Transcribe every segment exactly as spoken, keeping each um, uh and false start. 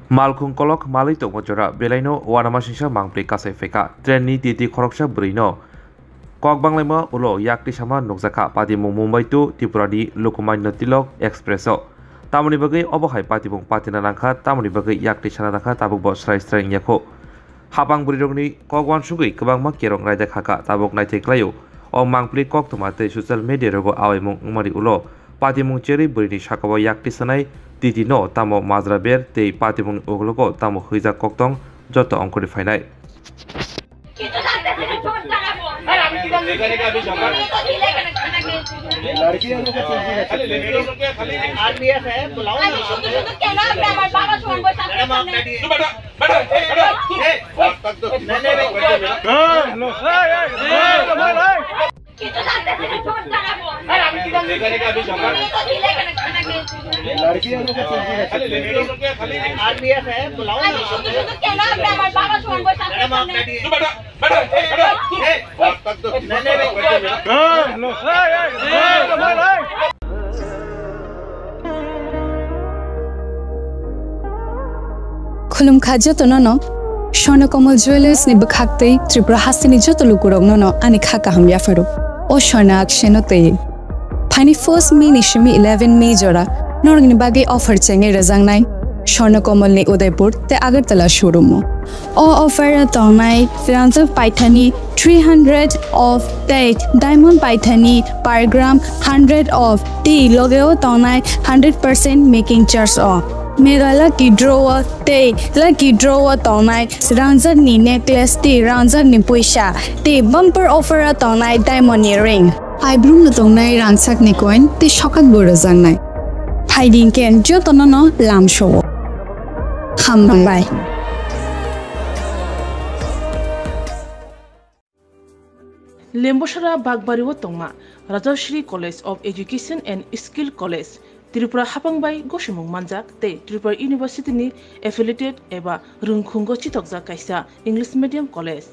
Malkhung kolok malwi tongma jora belaino uanamasingcha mangpli kasai phaikha. Trainni titi khoroksa bwrwino kok banglaima ulo yak tisama nukjakha. Patimung Mumbai to Tripurani Lokmanya Tilok Express-o. Tamoni bagwi obo hai patimung patina nangkha, tamoni bagwi yak tisana nangkha, tabukbo srai srai wngya kho. Hapang bwrwirokni kok uansugwi kwbangma kerong raida khakha, tabuk naithai klaio. O mangpli koktwma tei social media rogo awaimung wngmani ulo patimung cherwi bwrwini sakao yak tisanai titi no tamo majra ber tei patimungni ukologo tamo hwijak koktong joto ongkhorwi phainai. Khulumkha jotono no Swarna Kamal Jewellers ni bwkhak tei Tripura hasteni joto lukurokno no ani kha kaham yapharo. O Swarna akseno tei. Phaini first May ni simi eleven May jora norokni bagwi offer chengwi rwjaknai Swarna Kamal ni Udaipur tei Agartala showroom o. O offer o tongnai rangjak paithani three hundred of tei diamond paithani per gram hundred of tei loge o tongnai hundred percent making charge o. Mega lucky draw o tei lucky draw o tongnai rangjak ni necklace tei rangjak ni puisa tei bumper offer o tongnai diamond ni ring. Aibrum no tongnai rangchak ni coin tei sokat bo rwjaknai. Phaidi hwnkhe jotono no lamsao. Hambai. Lembosara Bagbari o tongma Rajashri College of Education and Skill College, Tripura hapang bai gosimung manjak tei Tripura University ni affiliated eba rwngkhungo chitokjak kaisa English medium college.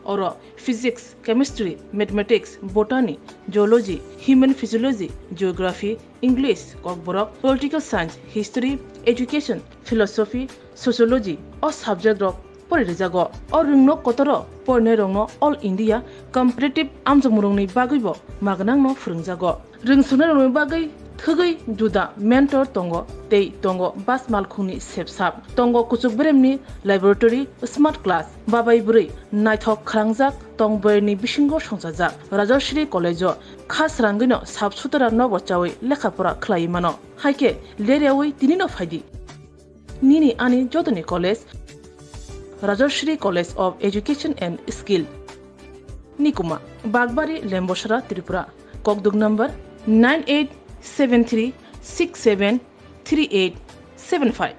Oro physics, chemistry, mathematics, botany, zoology, human physiology, geography, English, kokborok, political science, history, education, philosophy, sociology o subject rok pori rijago. O rwngno kotoro porinai rokno All India competitive amjokmung rokni bagwi bo magnang no phwrwngjago. Rwngsuknai rokni bagwi thwgwi juda mentor tongo tei tongo bus malkhungni sepsap, tongo kuchuk beremni laboratory, smart class, babai bwrwi naithok khalangjak tong bwrwini bisingo songchajak. Rajashri College o kha srangwino sap sutra nobo chawi lekha pora khlaiwi mano. Haikhe leryawi tinino phaidi. Nini ani jotoni college, Rajashri College of Education and Skill. Nikuma, Bagbari, Lembosara, Tripura. Kokduk number nine eight seven three six seven three eight seven five.